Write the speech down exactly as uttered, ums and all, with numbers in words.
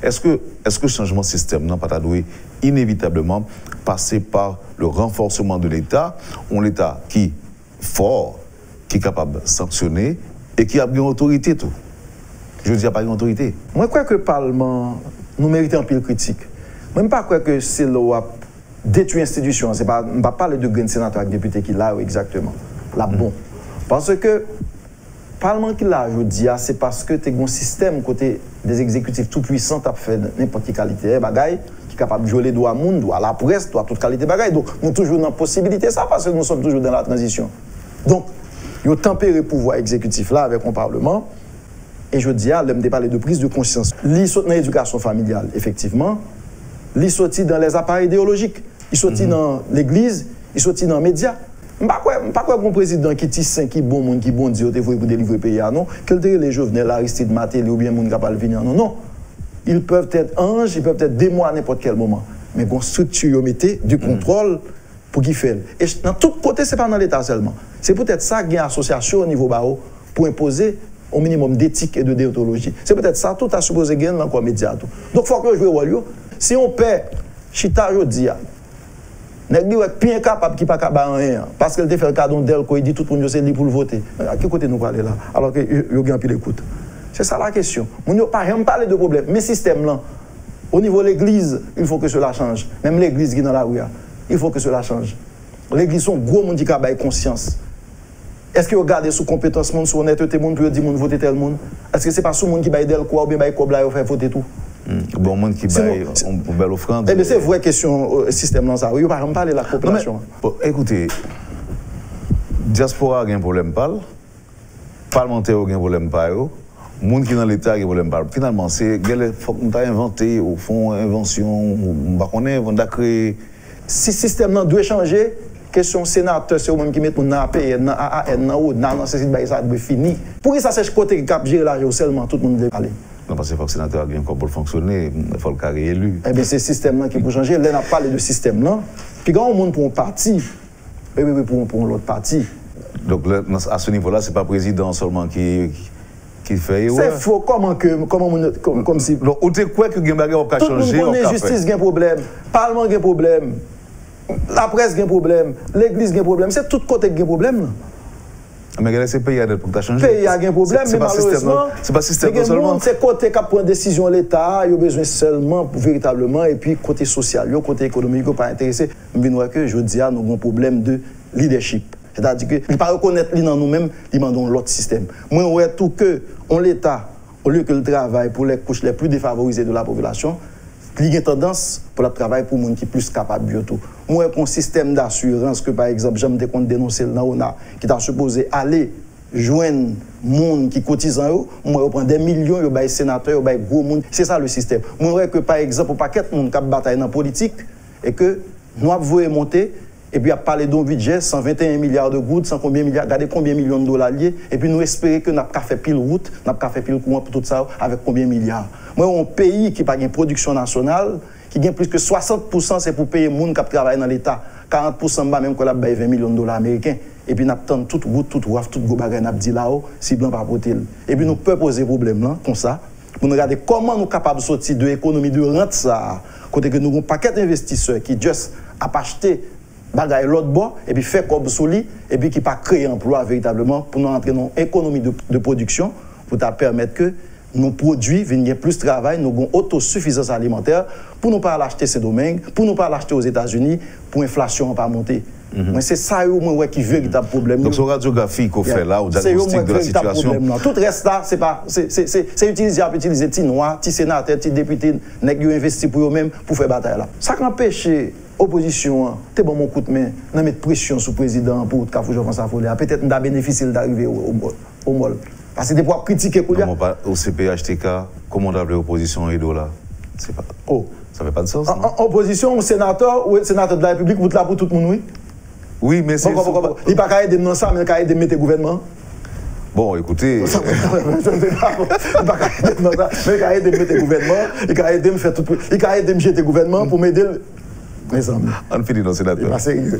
Èske, èske chanjman sistèm nan pa ta dwe inevitableman pase pa le renforcement de l'État, yon Leta ki fò, ki kapab sanksyone e ki ap gen otorite tou? Jodi a pa gen otorite. Mwen kwè ke palman, nou merite anpil kritik. Mwen m pa kwè ke se lè w ap detwi enstitisyon an, se pa, m pa pale de grenn senatè ak depite ki la yo egzakteman. L ap bon. Paske palman ki la jodi a, se paske te gen yon sistèm kote de egzekitif tou pwisan t ap fè nenpòt ki kalite bagay ki kapab vyole dwa moun, dwa laprès, dwa tout kalite bagay. Donk, nou toujou nan posibilite sa, paske nous sommes toujours dans la transition. Donk, yo tanpere pouvwa egzekitif la avèk yon palman. E jodi a, lè m te pale de priz de konsyans, li sot nan edikasyon familyal, efektivman. Li soti dans les appareils idéologiques. Li soti nan legliz, li soti nan medya. M pa kwè, m pa kwè gon prezidan ki ti sen, ki bon moun, ki Bondye yo te voye pou delivre peyi a, non. Ke l te rele Jovenel, Aristide, Martelly oubyen moun k ap al vini an, non, non. Ils peuvent être anges, ils peuvent être démons à n'importe quel moment. Men gon estrikti yo mete de kontwòl pou ki fè l. E ch- nan tout kote, se pa nan Leta sèlman. Se poutèt sa gen asosyasyon o nivo ba yo pou enpoze yon minimòm detik e de deontoloji. Se poutèt sa tou ta sipoze gen nan kò medya tou. Donk fòk yo jwe wòl yo. Si yon pè chita jodi a, nèg li wè k pi enkapab ki pa ka bay anyen an, paske l te fè l kado yon dèlko, li di tout moun yo se li pou l vote. A ki kote nou prale la? Alò ke yo, yo gen anpil ekout. Se sa la kesyon. Moun yo pa janm pale de pwoblèm. Men sistèm lan, o nivo legliz, il faut que cela change. Menm legliz ki nan lari a, il faut que cela change. Legliz se yon gwo moun ki ka bay konsyans. Èske yo gade sou konpetans moun, sou onètete moun pou yo di moun vote tèl moun? Èske se pa sou moun ki bay dèlko a oubyen bay kòb la yo fè vote tou? Hmm. Bon, moun ki bay yon bèl ofrann. Ebyen, se vrè kesyon sistèm lan sa, wi, yo pa janm pale la ak popilasyon an. Bon, ekoute, dyaspora gen pwoblèm pa l, palmantè yo gen pwoblèm pa yo, moun ki nan Leta gen pwoblèm pa l. Finalman, se genlè fòk nou ta envante, ou fè yon envansyon, m pa konnen, fòk nou ta kreye. Si sistèm nan dwe chanje, kesyon senatè, se yo menm ki met moun nan A P N, nan A A N, nan ONA, nan sesi, bagay sa dwe fini. Poukisa se kote k ap jere lajan yo sèlman tout moun vle pale? Non, paske fòk senatè a gen kòb pou l fonksyone, fòk l ka reyeli. Ebyen, se sistèm nan ki pou chanje. Lè n ap pale de sistèm nan, piga yon moun pou yon pati, epi pou, pou yon lòt pati. Donk, lè, nan, à ce niveau-là, se pa prezidan an sèlman ki, ki fè erè. Se fo, kòman ke, kòman moun, kòm, kòmsi. Donk, ou te kwè ke gen bagay w ap ka chanje, w ap ka fè. Tout moun konnen jistis gen pwoblèm, palman gen pwoblèm, laprès gen pwoblèm, legliz gen pwoblèm, se tout kote k gen pwoblèm nan. Men genlè se peyi a nèt pou ta chanje. Peyi a gen pwoblèm, men malerezman, se pa sistèm nan sèlman. Gen moun, se kote k ap pran desizyon Leta a, yo bezwen sèlman pou veritableman, epi kote sosyal yo, kote ekonomik yo pa enterese. M vin wè ke jodi a, nou gen yon pwoblèm de lidèchip. Sètadi ke li pa rekonèt li nan nou menm, li mande yon lòt sistèm. Mwen wè tou ke yon Leta, olye ke l travay pou les couches les plus défavorisées de la population, li gen tandans pou l ap travay pou moun ki plis kapab yo tou. Mwen wè ke yon sistèm dasirans ke, pa egzanp, jan m te konn denonse l nan ONA, ki ta sipoze ale jwenn moun ki koutizan yo, mwen wè yo pran dè milyon, yo bay senatè, yo bay gwo moun. Se sa le sistèm. Mwen wè ke, pa egzanp, yon pakèt moun k ap batay nan politik, e ke nou ap voye monte, epi ap pale de yon bidjè san venteyen milya de goud, san konbyen milya, gade konbyen milyon de dola l ye, epi nou espere ke n ap ka fè pil wout, n ap ka fè pil kouran pou tout sa yo, avèk konbyen milya. Mwen wè yon peyi ki pa gen pwodiksyon nasyonal, ki gen plis ke swasant pousan se pou peye moun k ap travay nan Leta, karant pousan m pa menm kwè l ap bay ven milyon de dola ameriken, epi n ap tann tout wout, tout waf, tout gwo bagay n ap di la o, si blan pa pote l. Epi nou pè poze pwoblèm lan konsa, pou nou gade kòman nou kapab soti de ekonomi de rant sa a, kote ke nou gen yon pakèt envestisè ki just ap achte bagay lòt bò, epi fè kòb sou li, epi ki pa kreye anplwa veritableman, pou nou antre nan yon ekonomi de, de pwodiksyon, pou ta pèmèt ke nou pwodui, vin gen plis travay, nou gen otosifizans alimantè, pou nou pa al achte Sendomeng, pou nou pa al achte Ozetazini, pou enflasyon an pa monte. Mwen, se sa yo mwen wè ki veritab pwoblèm yo. Donk, se yon radyografi ke w fè la, yon dyagnostik de la sitiyasyon. Se yo mwen wè veritab pwoblèm nan. Tout rès la, se pa, se, se, se, se itilize y ap itilize ti nwa, ti senatè, ti depite, nèg yo envesti pou yo menm, pou fè batay la. Sa k anpeche opozisyon an te ban m yon kout men nan met presyon sou prezidan an pou wout Kafou Jean François Follet a, petèt m ta benefisye l ta rive o, o, o mòl. Paske depi w ap kritike koulye a. Non, men w pa, ou se P H T K, kòman w ta vle opozisyon an ede w la? Se pa, oh, sa fè pa de sans, non? An, an, opozisyon, yon senatè, ou senatè de la République, wout la pou tout moun, wi. Wi, men se, poko, poko, poko. Li pa ka ede m nan sa, men l ka ede m mete gouvènman an. Bon, ekoute. Li pa ka ede m nan sa, men l ka ede m mete gouvènman an, li ka ede m fè tout, li ka ede m jete gouvènman an pou m ede l. Mezanmi. Ann fini non, senatè. Li pa serye.